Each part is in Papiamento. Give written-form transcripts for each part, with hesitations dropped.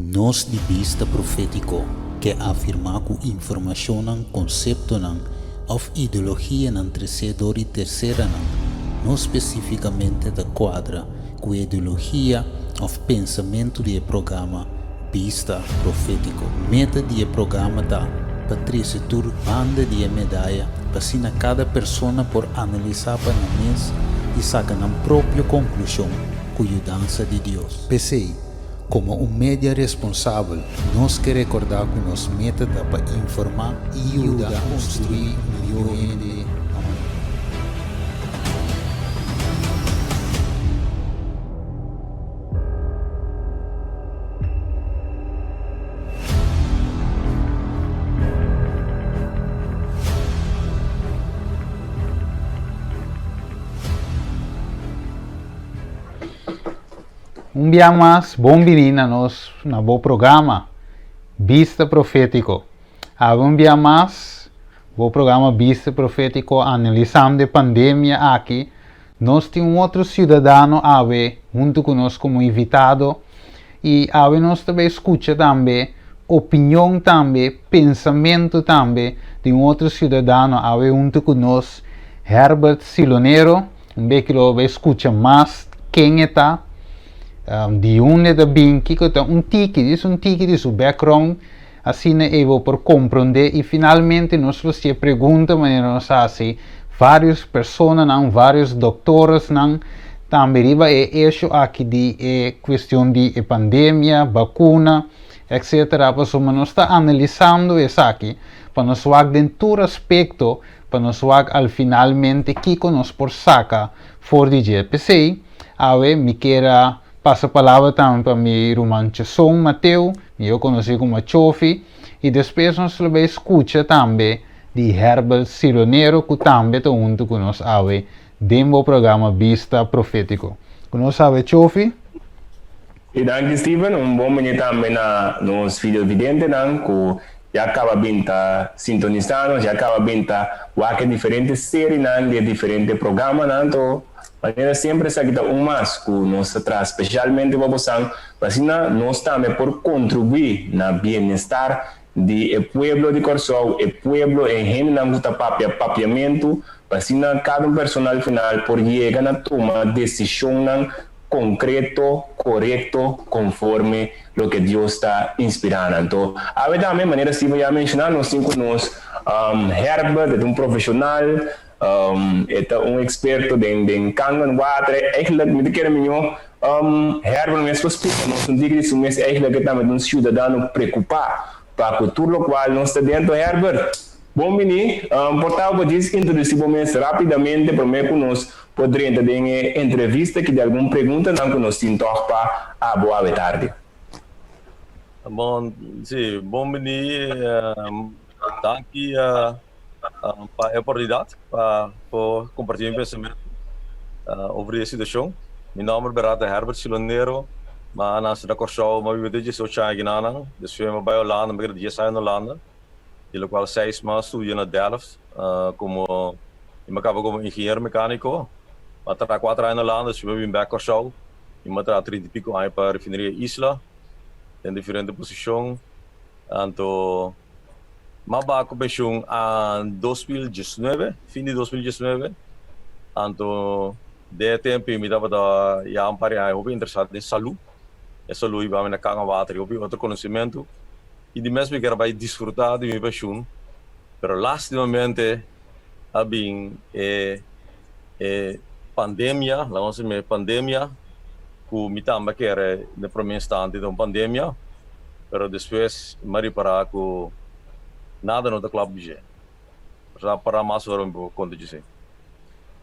Nos di Bista Profétiko ke afirmá ku informashonnan, konseptonan òf ideologianan tresé dor di terseranan no spesífikamente ta kuadra ku e ideologia òf pensamentu di e programa Bista Profétiko. Meta di e programa ta pa trese tur banda di e medaya pa asina kada persona por analisá pa nan mes i saka nan propio konklushon ku yudansa di Dios. P'esei, Komo un media responsabel, nos ke rekordá ku nos meta ta pa informá i yuda konstruí mihó hende pa mañana. Un bia mas, bon bini na nos na bo programa Bista Profétiko. Awe un bia mas, bo programa Bista Profétiko analisando e pandemia aki. Nos tin un otro siudadano awe huntu ku nos komo invitado i awe nos ta bai skucha tambe opinion tambe, pensamentu tambe di un otro siudadano awe huntu ku nos, Herbert Silonero. Un bes ki lo bai skucha mas ken e ta, di unda e ta bin, kiko ta un tiki, djis un tiki di su background, asina ei bo por komprondé i finalmente nos lo hasié pregunta manera nos a hasi vários personanan, vários doktoresnan tambe riba e esho aki di e kuestion di e pandemia, bakuna, etcetera, pasobra nos ta analisando esaki pa nos wak den tur aspekto pa nos wak al finalmente kiko nos por saka for di dje. P'esei, awe mi kier a pasa palabra tambe pa mi ruman Cheson Mateo, mihó konosí komo Chofi, i despues nos lo bai skucha tambe di Herbert Silonero ku tambe ta huntu ku nos awe den bo programa Bista Profétiko. Ku nos awe Chofi? I danki Steven, un bon bini tambe na nos videovidentenan ku ya kaba bin ta sintonisa nos, ya kaba bin ta wak e diferente serinan di e diferente programanan. Anto manera semper esaki ta un mas ku nos ta traha spesialmente pa bosan pa asina nos tambe por kontribuí na bienestar di e pueblo di Kòrsou, e pueblo, e hendenan ku ta papia papiamentu, pa asina kada un persona al final por yega na tuma desishonnan konkreto, korekto, konforme loke Dios ta inspirá nan. Anto, awe tambe, manera Steven ya a menshoná, nos tin ku nos Herbert, e ta un profeshonal, e ta un eksperto den den kangen water. Eigentlik, mi ta kere miñó Herbert mes por splika nos un tiki di su mes, eigentlik e tambe ta un siudadano prekupá pa ku tur lokual nos ta den. Anto, Herbert, bon bini. Por ta bo djis introdusí bo mes rápidamente promé ku nos Por drenta den e entrevista ki di algun preguntanan ku nos tin tòg pa abo awe tardi. Bon, si, bon bini. Danki pa e oportunidat pa por kompartí mi pensamentu over di e situashon. Mi nòmber bèrdat ta Herbert Silonero. Mi a nase na Kòrsou, mi a biba te diesocho aña kinanan. Despues mi a bai Holanda, mi a keda dies aña na Holanda, di lokual seis mi a studia na Delft komo Mi a kaba komo ingeniero mekaniko. Mi a traha kuater aña na Holanda, despues mi a bin bek Kòrsou i mi a traha trinta i piko aña pa Refineria Isla den diferente posishon. Anto mi a baha ku penshun 2019, fin di 2019. Anto den e tempu mi tabata ya un par di aña hopi interesá den salú. E salú hiba mi na Kangen Water i hopi otro konosementu. I di mes mi kier a bai disfrutá di mi penshun, pero lastimamente a bin e e pandemia, laga nos yam'e pandemia, ku mi tambe a kere den prome instante ta un pandemia, pero despues mi a ripará ku nada no ta klòp di dje. Por para mas ora mi por konta djisei.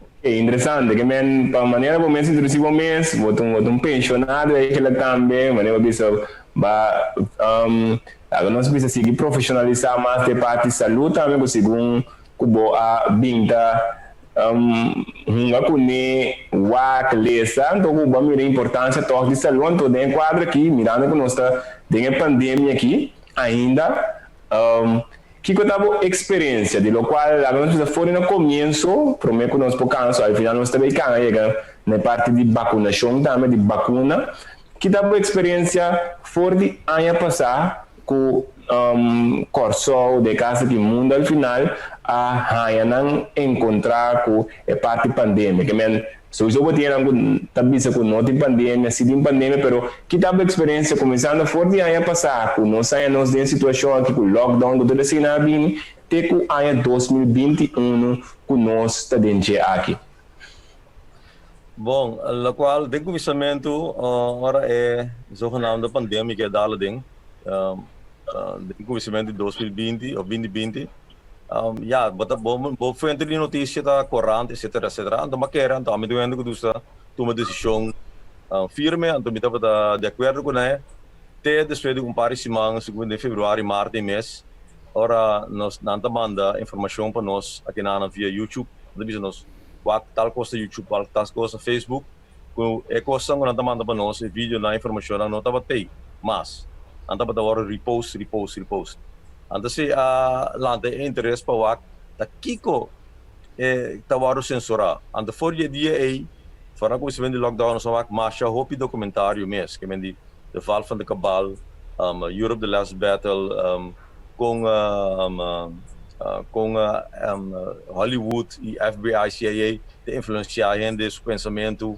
Ok, interesante. Ke men pa manera bo mes introduci bo mes, bo ta un bo ta un pensionado eigenlijk tambe, manera bo bisa ba laga nos bisa sigui profesionalisa mas den parti salud tambe ku segun ku bo a bin ta hunga kuné, wak, lesa, anto ku bo a mira importancia tòg di salud, anto den e kuadro aki mirando ku nos ta den e pandemia aki ainda. Kiko ta bo eksperensia? Di lokual laga nos bisa for di na komienso, promé ku nos por kansa, al final nos ta bay kanga yega na e parti di bakunashon tambe, di bakuna. Ki ta bo eksperensia for di aña pasá ku Kòrsou, den kaso di mundu al final a haña nan enkontrá ku e parti pandemia? Ke men, souso bo tin nan ku ta bisa ku no tin pandemia, si tin pandemia, pero ki ta bo eksperensia kuminsando for di aña pasá ku nos haña nos den situashon aki ku lockdown ku tur esei nan a bini te ku aña 2021 ku nos ta den dje aki? Bon, lokual den kuminsamentu ora e zogenaamde pandemia ke dal aden, den kuminsamentu di 2020 of 2020, ya, bo ta bo fuente di notisia ta korant etcetera etcetera, anto mi a kere anto ami ta wende ku dus ta tuma desishon firme, anto mi tabata di akuerdo kuné te despues di un par di siman, segun den februari, mart e mes, ora nos nan ta manda informashon pa nos akinanan via YouTube, nan ta bisa nos. Wak tal kos ta YouTube, wak tal kos ta Facebook, ku e kosnan ku nan ta manda pa nos, e videonan, e informashonnan no tabata ei mas. Nan tabata wòrdu repost, repost, repost. Anto si a lanta e interes pa wak ta kiko e ta wòrdu sensurá. Anto for di e dia ei, for na kuminsamentu di lockdown nos a wak masha hopi dokumentario mes, ke men di De Val van de Kabal, Europe the Last Battle, kon kon Hollywood i FBI, CIA ta influensiá hende su pensamentu.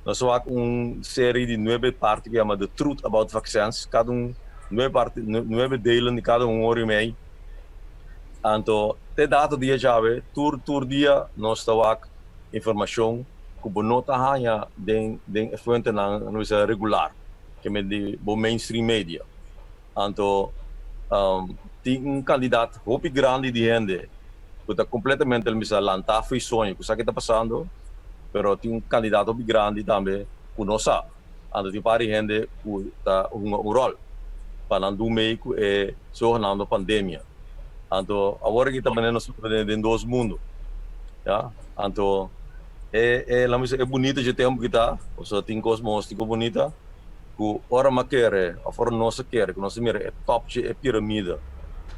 Nos a wak un seri di nuebe parti ku yama The Truth About Vaccins, kada un nuebe parti, nuebe delen di kada un ora i mei. Anto te dato dia djawe tur tur dia nos ta wak informashon ku bo no ta haña den den e fuentenan no bisa regular, ke men di bo mainstream media. Anto tin un kandidat hopi grandi di hende ku ta kompletamente lo mester lantá for e soño ku sa ke ta pasando, pero tin un kandidat hopi grandi tambe ku no sa. Anto tin par di hende ku ta hunga un ròl pa nan dun mei ku e zogenaamde pandemia. Anto awor aki ta manera nos ta den dos mundu, ya. Anto e e laat mi bisa e bunita dje tempu ki ta, pasobra tin kos mos tin kos bunita. Ku ora mi a kere of ora nos a kere ku nos a mira e top dje e piramide,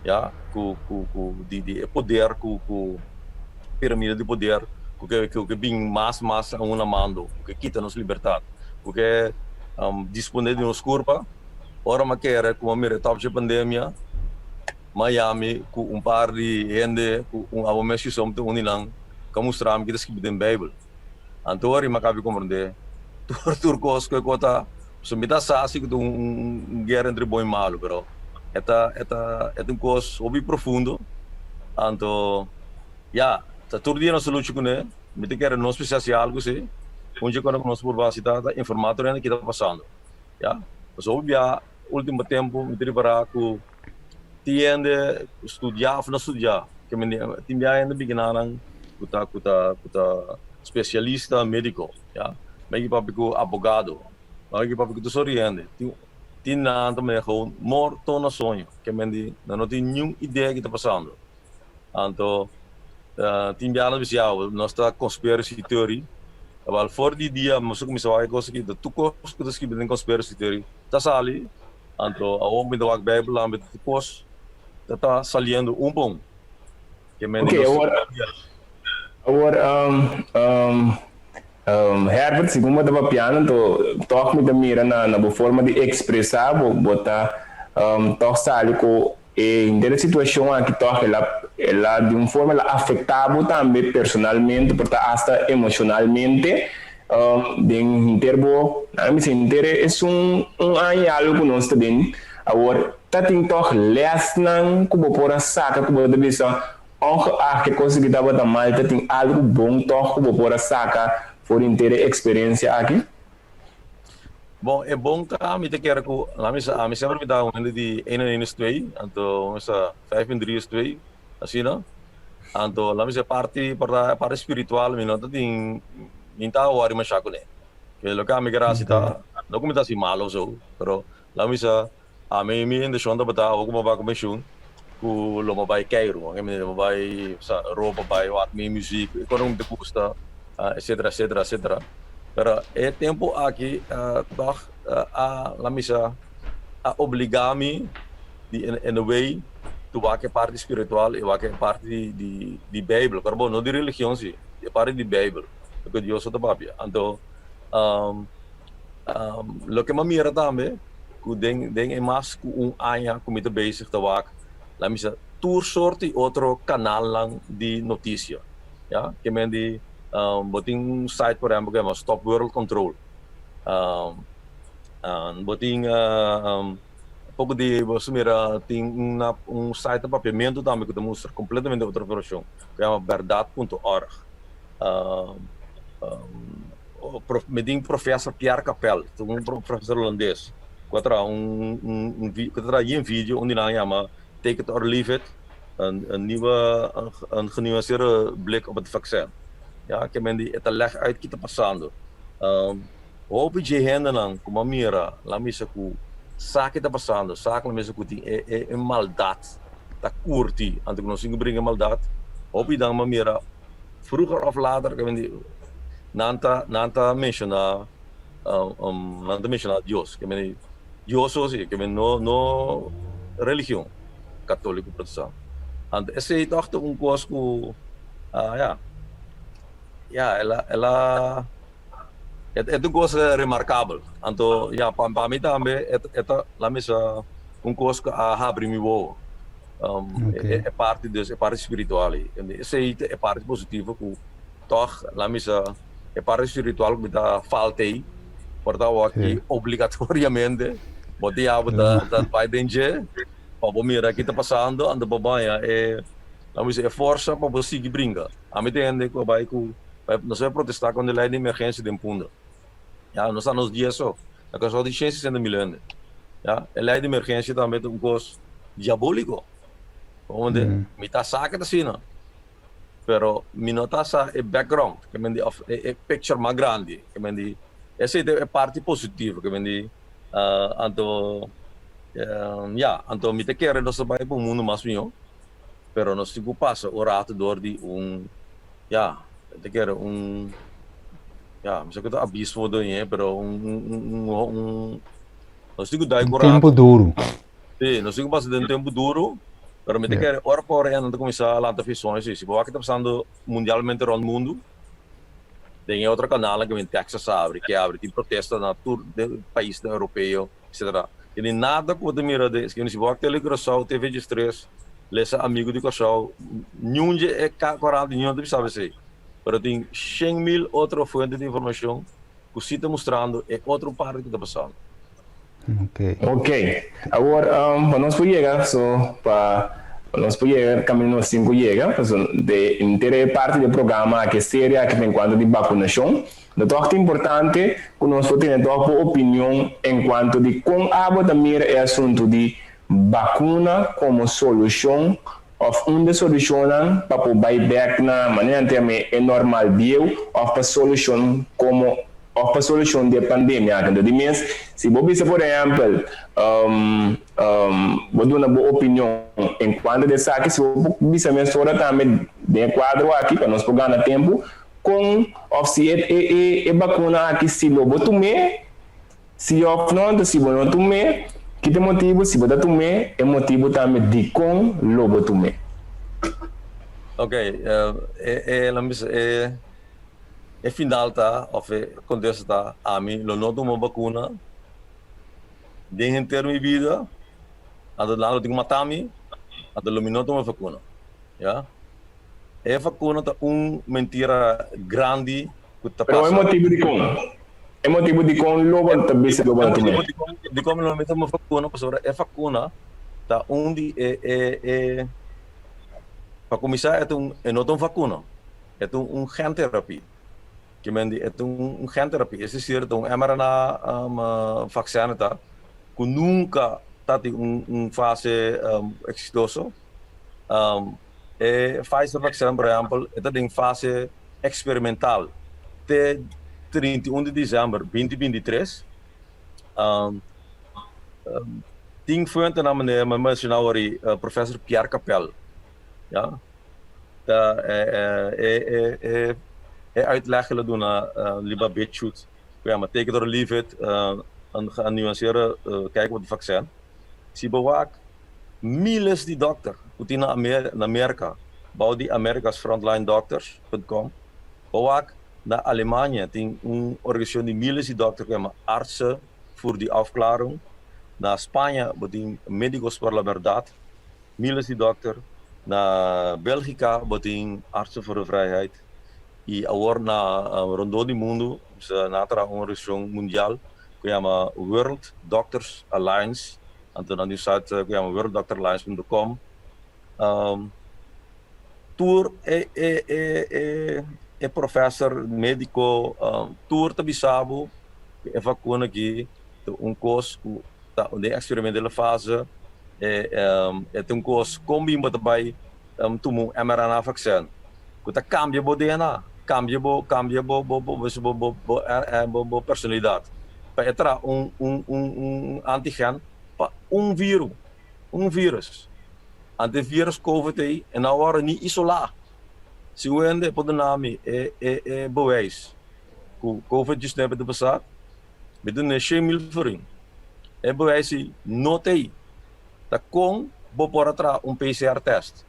ya, ku ku ku di di e poder ku ku piramide di poder ku ke ku ke bin mas mas aun na mando, ku ke kita nos libertat, ku ke disponé di nos kurpa. Ora mi a kere ku mi a mira e top dje pandemia, Miami ku un par di hende ku un abo mes ku som ta un di nan ku a mustra mi ke ta skibi den Beibel. Anto ora mi a kabi komprendé tur tur kos ku e kos ta, pasobra mi ta sa si ku ta un guera entre bon i malu, pero e ta e ta e ta un kos hopi profundo. Anto ya, ta tur dia nos ta lucha kuné, mi ta kere nos mester hasi algu si, un dje kos ku nos por hasi ta informá tur hende ki ta pasando, ya. Pasobra hopi bia ultimo tempu mi ta ripará ku tin hende studiá òf no studiá, ke men tin bia hende biginanan ku ta ku ta ku ta spesialista médiko, ya. Mi a papia ku abogado, mi a papia ku tur sort di hende. Tin tin nan ta mira gewoon morto na soño, ke men di nan no tin niun idea ki ta pasando. Anto tin bia nan bisa ya nos ta conspiracy theory, tabal for di dia nos a kuminsá wak e kos aki, tur kos ku ta skibi den conspiracy theory ta sali. Anto awor mi ta wak Bijbel tambe tur kos ta ta saliendo un pa un. Ke men di nos awor, awor Herbert, segun bo ta papiando anto tòg mi ta mira na na bo forma di ekspresá bo, bo ta tòg sali ku e henter e situashon aki tòg el a el a di un forma el a afektá bo tambe personalmente por ta asta emoshonalmente. Den henter bo, nan a bisa henter esun un aña i algu ku nos ta den awor, ta tin tòg lèsnan ku bo por a saka ku bo ta bisa, ongeacht e kos aki tabata mal, ta tin algu bon tòg ku bo por a saka for di henter e eksperensia aki? Bon, e bon ta, mi ta kere ku, laat mi bisa, ami semper mi ta un hende di een en een is twee, anto mi sa vijf en drie is twee, asina. Anto laat mi bisa parti por ta parti spiritual mi no ta tin mi ta wori masha kuné. Ke loke ami ker hasi ta no ku mi ta hasi malo so pero laat mi bisa ami mi inteshon tabata awor ku mi a bai ku penshun ku lo mi a bai keiru mi bai sa ropa bai wak mi muzik e kos ku mi ta gusta etcetera etcetera etcetera pero e tempu aki tòg a laat mi bisa a obliga mi di in a way tu wak e parti spiritual i wak e parti di di di Bijbel. Pero bo no di religion si, e parti di Bijbel, loke Dios ta papia. Anto Loke mi a mira tambe ku den den e mas ku un aña ku mi ta bezig ta wak la misa tur sort di otro kanalnan di notisia ya ke men di bo tin un site por ehempel ku yama Stop World Control bo tin poko di bo sa mira tin una un site na papiamentu tambe ku ta mustra kompletamente otro informashon ku yama berdad punto org. Mi tin professor Pierre Capel, un professor holandes, ku a traha un un ku ta traha yen video un di nan yama Take it or leave it, een nieuwe een genuanceerde blik op het vaccin. Ya, ke men di e ta leg uit ki ta pasando. Hopi dje hendenan ku m'a mira la misa ku sa ki ta pasando, sa ku la misa ku tin e e e maldat ta kurti, anto ku nos tin ku bringa e maldat, hopi dan m'a mira Vroeger of later nan ta nan ta menciona nan ta menciona Dios ke meni Dios so si ke meni no no religion catolico protestant anto esey toch ta un cos cu ya ya el a el a e ta un cos remarcabel anto ya pa mi tambe e ta la misa un cos cu a habri mi wowo. E parti dus e parti spiritual ei. Esei ta e parti positivo ku tòg laat mi bisa e parti spiritual ku mi ta falta ei por ta awor aki obligatoriamente bo tin ya bo ta bai den dje pa bo mira ki ta pasando anto bo baña e laat mi bisa e forsa pa bo sigui bringa. Ami ta hende ku a bai ku nos a bai protesta kontra e lei di emergensia den Punda. Ya nos ta nos dia so. Na Kòrsou tin 160 mil hende. Ya, e lei di emergensia tambe ta un kos diabóliko. Pasobra mi ta sa ke ta asina, pero mi no ta sa e background, ke men di òf e picture mas grandi. Ke men di esei ta e parti positivo, ke men di anto ya, anto mi ta kere nos ta bai pa un mundu mas mihó, pero nos tin ku pasa un rato dor di un, ya, mi ta kere un. Ya, mi sa ku ta abismo den e, pero un, un, un, un, un, nos tin ku dai Un ku tempu rato. duru. Sí, nos tin ku pasa den un tempu duru, pero mi ta Ja. kere ora ku ora hende ta kuminsá lanta visón así. Si bo wak ki ta pasando mundialmente rònt mundu, den e otro kanalnan ku bin Texas a abri, ke abri, tin protesta na tur den paisnan europeo, etcetera. I ni nada ku bo ta mira den, si bo wak Tele Curaçao, TV Diestres, lesa Amigu di Kòrsou, niun dje e korant, niun ta bisa esei. Pero tin 100.000 otro fuente di informacion cu si ta mustrando e otro parti cu ta pasando. Ok. Ok. Awor, pa nos por yega, so pa nos por yega caminda nos tin cu yega, pasobra de henter e parti di e programa aki, e serie aki ta encuanto di vacunacion, no toch ta importante cu nos por tene toch bo opinion encuanto di con abo ta mira e asunto di vacuna como solucion Of un de solushonnan pa por bai bek na manera nan ta yama e normal bieu of pa solushon komo of pa solushon di e pandemia aki. Anto di mes si bo bisa por ehèmpel bo duna bo opinion en kuanto di esaki si bo por bisa mesora tambe den e kuadro aki pa nos por gana tempu kon of si e e e bakuna aki si lo bo tum'é. Si òf no, anto si bo no tum'é, ki ta e motibu? Si bo ta tum'é, e motibu tambe dikon lo bo tum'é. Ok, e e laat me bisa e e final ta òf e kontesta ta ami lo no tuma bakuna den henter mi bida, anto nan lo tin ku mata mi, anto lo mi no tuma vakuna, ya. E vakuna ta un mentira grandi ku ta Pero e pasa. motibu dikon? E motibu dikon lo bo ta bisa lo bo E ta motibu tum'é? dikon dikon mi lo no tuma vakuna pasobra e vakuna ta un di e e e pa kuminsá e ta un e no ta un vakuna e ta un genterapie ke men di e ta un genterapie es desir ta un mRNA vaccin ta ku nunka ta tin un un fase eksitoso. E Pfizer vaccin por ehempel e ta den fase experimental te 31 di december 2023. Tin fuentenan manera mi a menciona awor professor Pierre Capel ya ta e e uitleg el a duna riba BitChute ku yama Take it or leave it een genuanceerde kijk op het vaccin. Si bo wak Miles di dòkter ku tin na Merka bou di americasfrontlinedoctors punt com bo wak Na Alemania tin un organisashon di míles di dòkter ku yama Ärzte für die Aufklärung. Na Spaña bo tin Médicos por la Verdad, míles di dòkter. Na Bélgika bo tin Artsen voor de Vrijheid. I awor na rondó di mundu nan a traha un organisashon mundial ku yama World Doctors Alliance. Anto nan tin un site ku yama worlddoctoralliance punto com. Tur e e e e e professor médiko tur ta bisa bo ku e vakuna aki ta un kos ku ta den eksperimentele fase e e ta un kos kon bin bo ta bai tuma un mRNA vaccine ku ta kambia bo DNA, kambia bo kambia bo bo bo bo bo bo bo personalidat pa e traha un un un un antigen pa un viru un virus. Ante virus covid ei e no wòrdu ni isolá. Si un hende por duna mi e e e bewijs ku covid diesnuebe ta pasá, mi dun'é shen mil florin. E bewijs ei no ta ei. Ta kon bo por a traha un PCR test,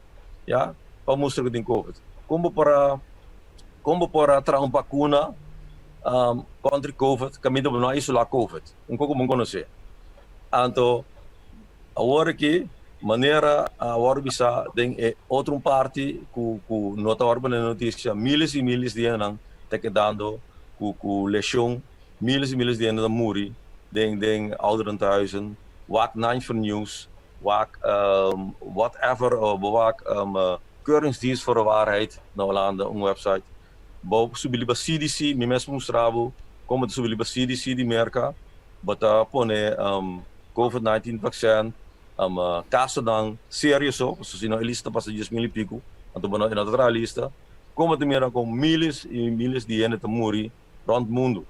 ya, pa mustra ku tin covid? Kon bo por a kon bo por a traha un bakuna kontra covid kaminda bo no a isolá covid? Un kos ku bo konosé. Anto Awor aki, manera a wòrdu bisá den e otro un parti ku ku no ta wòrdu pone na notisia, miles i miles di hendenan ta kedando ku ku leshon, miles i miles di hende ta muri den den ouderentehuizen. Wak Nine for News, wak whatever, bo wak Keuringsdienst voor de Waarheid na Holanda, un website. Bo subi riba CDC, mi mes mustra bo kon bo ta subi riba CDC di Merka. Bo ta pone Covid 19 vaccine casonan serio so, pasobra si no e lista ta pasa 10,000 y pico, anto bo no e no ta traha lista. Con bo ta mira con miles y miles di hende ta muri rond mundo?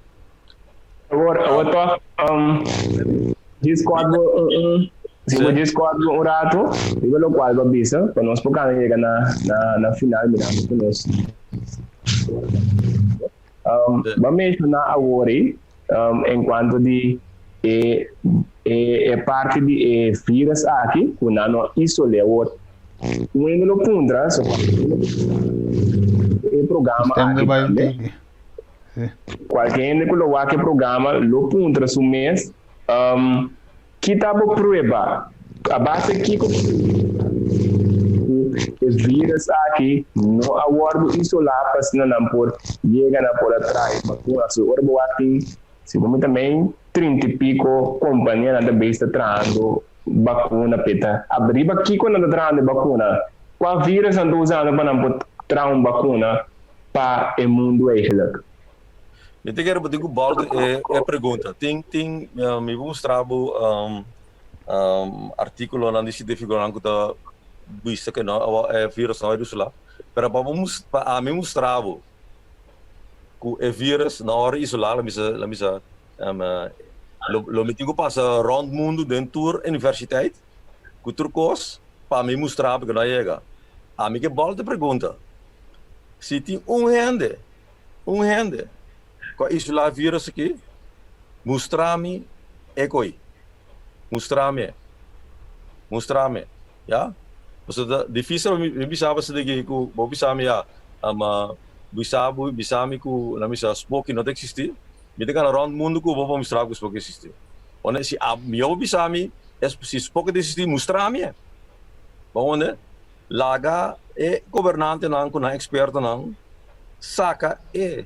Awor, awor toch, djis kort bo un, un, si bo djis kort bo un rato, riba locual bo a bisa, pa nos por cana yega na, na, na final mirando cu nos. Bo a menciona awor ei, en cuanto di e e e parti di e virus aki cu nan no isol'é. Awor, un hende lo puntra, so e programa aki tambe, cualke hende cu lo wak e programa lo puntra su mes, Ki ta bo prueba? A base kiko bo prueba ku e virus aki no a wòrdu isolá pa asina nan por yega na por a traha e bakuna? So ora bo wak tin segun mi tambe 30 i piko kompanianan ta bezig ta trahando bakuna p'e ta riba kiko nan ta trahando e bakuna? Kua virus nan ta usando pa nan por traha un bakuna pa e mundu eigenlijk? Mi ta kere bo tin ku bòltu e e pregunta. Tin tin mi por mustra bo artíkulonan di sientífikonan ku ta bisa ku no e vírus no a isolá. Pero pa bo mus pa ami mustra bo ku e vírus no a wòrdu isolá, lo misa lo misa lo lo mi tin ku pasa rònt mundu den tur universiteit ku tur kos pa mi mustra bo ku no a yega. Ami ke bòltu e pregunta, si tin un hende Un hende ku a isolá vírus aki, mustra mi e koi. Mustra mi e. Mustra mi e. Ya? Pasobra ta difísil pa mi bisa bo esaki aki ku bo bisa mi ya, ma bisa bo, bisa mi ku nan bisa spoki no ta eksistí. Mi ta gana rònt mundu ku bo pa mustra bo ku spoki eksistí. Ora si mihó bo bisa mi si spoki ta eksistí, mustra mi e. Bo wende? Laga e gobernantenan ku nan ekspertonan saka e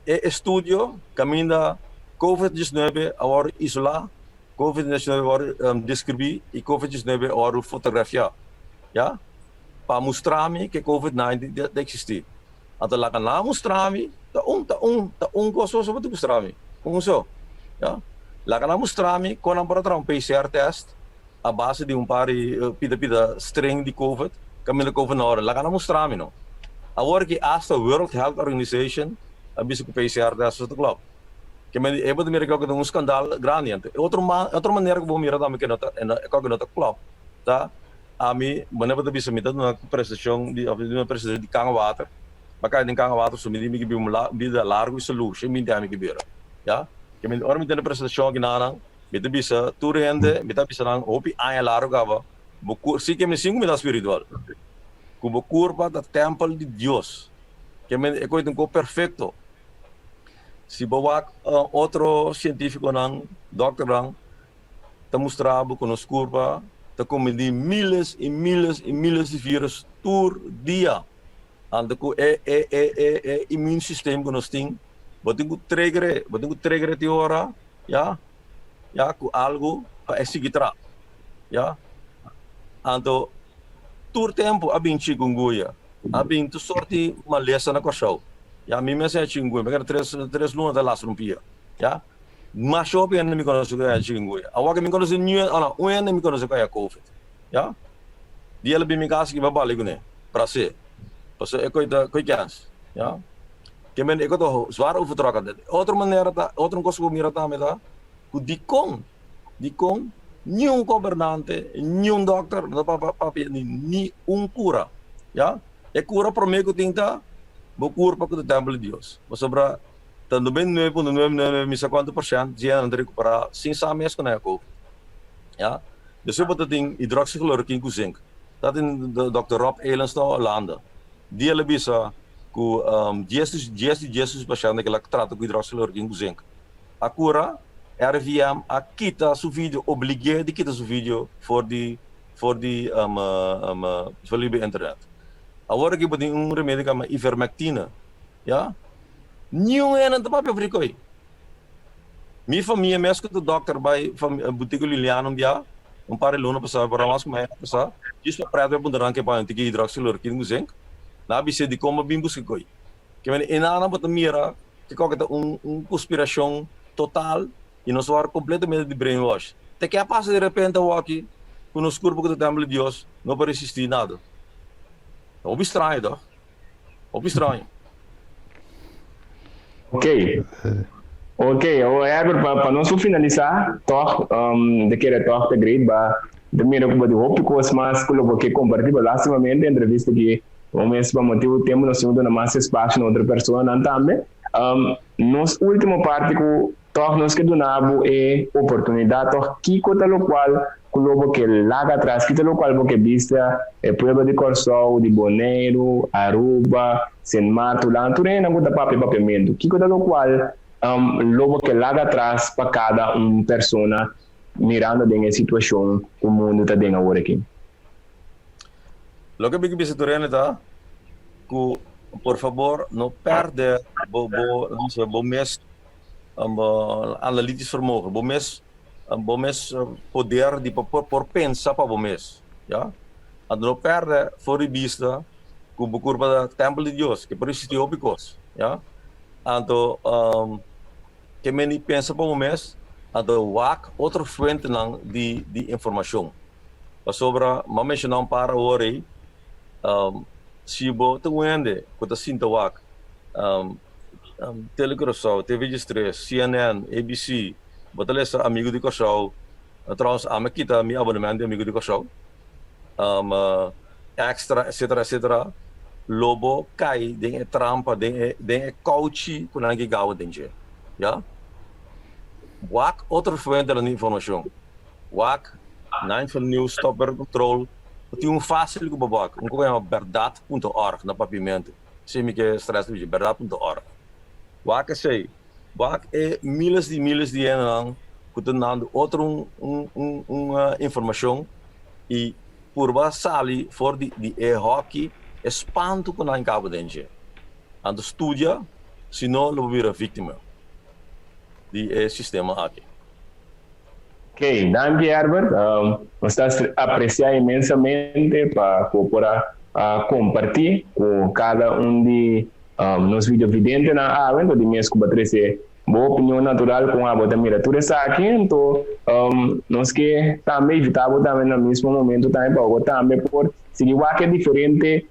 e estudio kaminda Covid 19 a wòrdu isolá, Covid 19 a wòrdu deskribí i Covid 19 a wòrdu fotografiá, ya, pa mustra mi ke Covid 19 ta eksistí. Anto laga nan mustra mi, ta un ta un ta un kos so bo tin mustra mi, un so, ya. Laga nan mustra mi kon nan por a traha un PCR test a base di un par di pida pida string di covid kaminda covid na ora. Laga nan mustra mi no. Awor ki asta World Health Organization a bisa ku PCR test ta klop. Ke men e bo ta mira ku ta un skandal grandi. Anto e otro otro manera ku bo mira tambe ku no ta ku no ta klop ta ami manera bo ta bisa mi ta duna prestashon di of duna prestashon di kanga water. Bo a kai den kanga water so mi di mi ke biba un bida largu i salú shen binti aña mi ke bira ya. Ke men ora mi tene prestashon aki nan Mi ta bisa tur hende, mi ta bisa nan hopi aña largo kaba, bo kur, si ke mi sin ku mi ta spiritual, ku bo kurpa ta tempel di Dios. Ke men e koe ta un kos perfekto. Si bo wak otro sientífikonan, dòkternan, ta mustra bo ku nos kurpa ta komindí míles i míles i míles di vírus tur dia. Anto ku e e e e e immuunsysteem ku nos tin, bo tin ku trigger e, bo tin ku trigger e tin ora, ya, ya, ku algu pa e sigui tra, ya. Anto tur tempu a bin chikungunya, a bin tur sorti malesa na Kòrsou, ya. Mi mes a chikungunya, mi keda tres tres luna ta lastra un pia, ya. Masha hopi hende mi konosé ku a chikungunya. Awor ke mi konosé niun, oh no, un hende mi konosé ku a covid, ya. Di el a bin mi kas ki mi a bali kuné, bras'é, pasobra e koi ta koi kèns, ya. Ke men e koi ta zwaar overtrokken. Otro manera ta, otro kos ku bo mira tambe ta ku dikon, dikon niun gobernante, niun dòkter no ta papia di ni un kura, ya. E kura promé ku tin ta bo kurpa ku ta tèmpel di Dios, pasobra ta 99.999 misa kuantu porshènt dje nan ta rekuperá sin sa mes ku nan a covid, ya. Despues bo ta tin hydroxychloroquine ku zinc. Ta tin Dòkter Rob Elens na Holanda. Di el a bisa ku dies di dies di su pashèntnan ku el a trata ku hydroxychloroquine ku zinc a kura. RIVM a kita su video, oblig'é di kita su video for di for di for riba internet. Awor aki bo tin un remedio ku a yama ivermectina, ya. Niun hende no ta papia frikoi. Mi famia mes ku ta dòkter bai Boutique Liliana un bia, un par di luna pasá, por mas ku un aña pasá, djis pa prèt bai puntra nan ke paña tiki hydroxychloroquine ku zinc. Nan a bis'é dikon bo bin buska koi. Ke mende e nan bo ta mira ke kòke ta un un konspirashon total i nos wòrdu kompletamente di brainwash. Te ke a pasa di repente awoki ku nos kurpo ku ta tèmpel di Dios no por resistí nada. Ta hopi straño tòg? Hopi straño. Ok. Ok, o Herbert, pa, pa nos por finalisá, toch, um, de kere toch te great, ba de mira ku bo di hopi kos mas ku lo bo ke kompartí, pero lastimamente entrevista ki bo mes pa motibu tempu nos tin ku duna mas espasio na otro personanan tambe. Um, nos último parti ku Tòg nos ke duna bo e oportunidat tòg kiko ta lokual ku lo bo ke laga atras, ki ta lokual bo ke bista e pueblo di Kòrsou, di Boneiru, Aruba, Sint Maarten, Hulanda, tur hendenan ku ta papia papiamentu, kiko ta lokual lo bo ke laga atras pa kada un persona mirando den e situashon ku mundu ta den awor aki? Loke mi ke bisa tur hende ta ku por fabor no pèrdè bo bo bo mes analytisch vermogen, bo mes bo mes poder di por por pensa pa bo mes, ya. Anto no perde for di bista ku bo kurpa ta tempel di Dios, ke por resisti hopi kos, ya. Anto ke meni pensa pa bo mes, anto wak otro fuentenan di di informashon. Pasobra m'a menshoná un par awor ei, si bo ta un hende ku ta sinta wak Tele Curaçao, TV Diestres, CNN, ABC, bo ta lesa Amigo di Kòrsou, trouwens ami a kita mi abonement di Amigo di Kòrsou, Extra etcetera etcetera, lo bo kai den e trampa, den e den e kouchi ku nan ke gawa den dje, ya. Wak otro fuentenan di informashon, wak Nine for News, Stop Birth Control, bo tin un fásil ku bo wak, un ku yama berdad punto org na papiamentu. Si mi ke stress di berdad punto org. Wak esei. Wak e miles di miles di hendenan ku ta dando otro un un un un informashon i purba sali for di di e hoki e spantu ku nan kaba den dje. Anto studia si no lo bo bira víktima di e sistema aki. Ok, danki Herbert. Nos ta aprecia inmensamente pa cu por a comparti cu cada un di nos videovidentenan awe. Enton di mes cu bo a trece bo opinion natural con abo ta mira tur esaki. Enton nos ke tambe invita bo tambe na mismo momento tambe pa bo tambe por sigui wak e diferente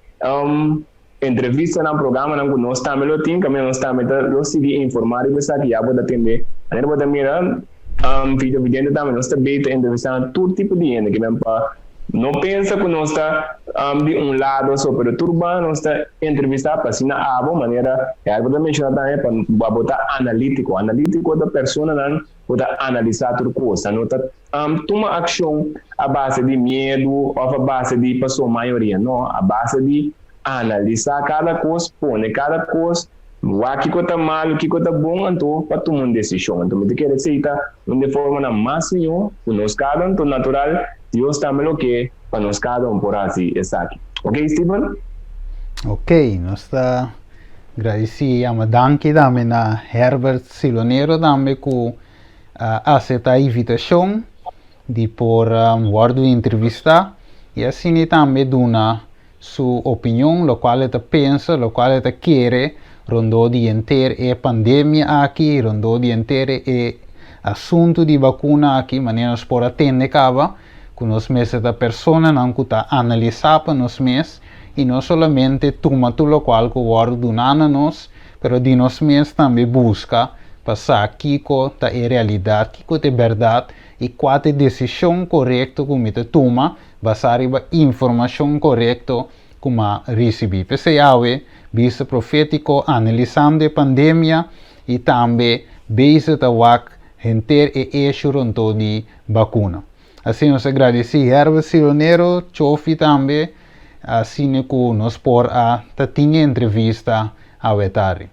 Entrevistanan, programanan ku nos tambe lo tin, kaminda nos tambe ta lo sigui informá riba esaki, ya bo ta tende manera bo ta mira video vidente tambe nos ta bei ta entrevistá tur tipo di hende, ke men pa no pensa ku nos ta di un lado so, pero tur banda nos ta entrevistá pa asina abo manera Herbert a menshoná tambe pa bo ta analítiko, analítiko ta personanan ku ta analisá tur kos, nan no ta tuma akshon a base di miedu òf a base di paso mayoria, no, a base di analisá kada kos, pone kada kos Wak kiko ta malu, kiko ta bon, anto pa tuma un desishon. Anto mi ta kere esei ta un di e formanan mas mihó ku nos kada un. Anto natural, Dios tambe lo ke pa nos kada un por hasi esaki. Oke, Steven? Oke, nos ta gradisí i yama danki tambe na Herbert Silonero tambe ku a aseptá e invitashon di por wòrdu entrevistá i asina tambe duna su opinion, locual e ta pensa, locual e ta kere rondó di henter e pandemia aki, rondó di henter e asuntu di bakuna aki, manera nos por a tende kaba ku nos mester ta personanan ku ta analisá pa nos mes i no solamente tuma tur locual ku wòrdu duná na nos, pero di nos mes tambe buska pa sa kiko ta e realidat, kiko ta e bèrdat i kua ta e desishon korekto ku mi ta tuma basá riba informashon korekto ku m'a risibí. P'esei awe, bista profétiko analisando e pandemia i tambe bezig ta wak henter e eshu rondó di bakuna. Asina nos ta gradisí Herbert Silonero, Chofi tambe, asina ku nos por a ta tin e entrevista awe tardi.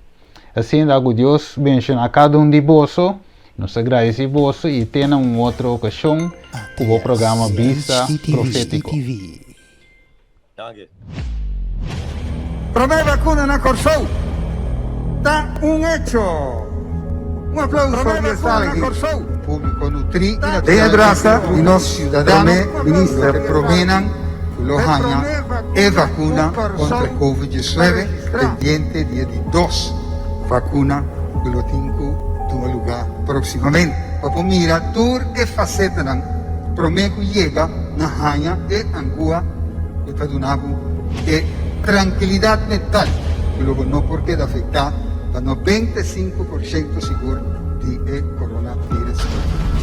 Asina ta ku Dios benshoná kada un di boso. Nos ta gradisí boso i te na un otro okashon ku bo programa Bista Profétiko. Danki. Promé vakuna na Kòrsou ta un echo! Un aplauso di esnan aki. Públiko nutrí i naturalmente Den e brasa di nos siudadano, Minister proménan ku lo haña e vakuna kontra Covid 19 pendiente di e di dos vakuna ku lo tin ku tuma lugá próksimamente. Pa por mira tur e fasetanan promé ku yega na haña e angua ku ta duna bo e trankilidat mental ku lo bo no por keda afektá pa 95% sigur di e coronavirus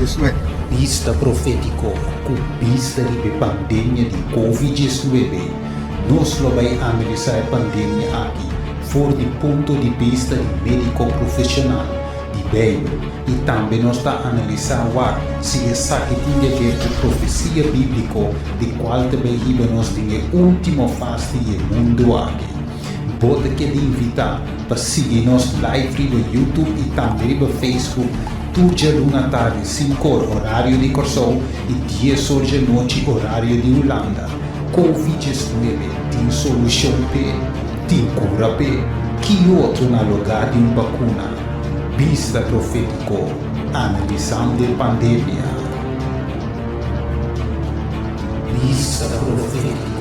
19. Bista profétiko ku bista riba e pandemia di Covid 19, nos lo bai analisá e pandemia aki for di punto di bista di médiko profeshonal, di Beibel, i tambe nos ta analisá wak si esaki tin di haber ku profesia bíbliko di kual ta bai hiba nos den e último fase di e mundu aki. Bo ta keda invitá pa sigui nos live riba YouTube i tambe riba Facebook tur djaluna tardi sinkor orario di Kòrsou i dies or djanochi orario di Hulanda. Covid 19 tin solushon p'e? Tin kura p'e? Ki otro na lugá di un bakuna? Bista profétiko analisando e pandemia. Bista profétiko.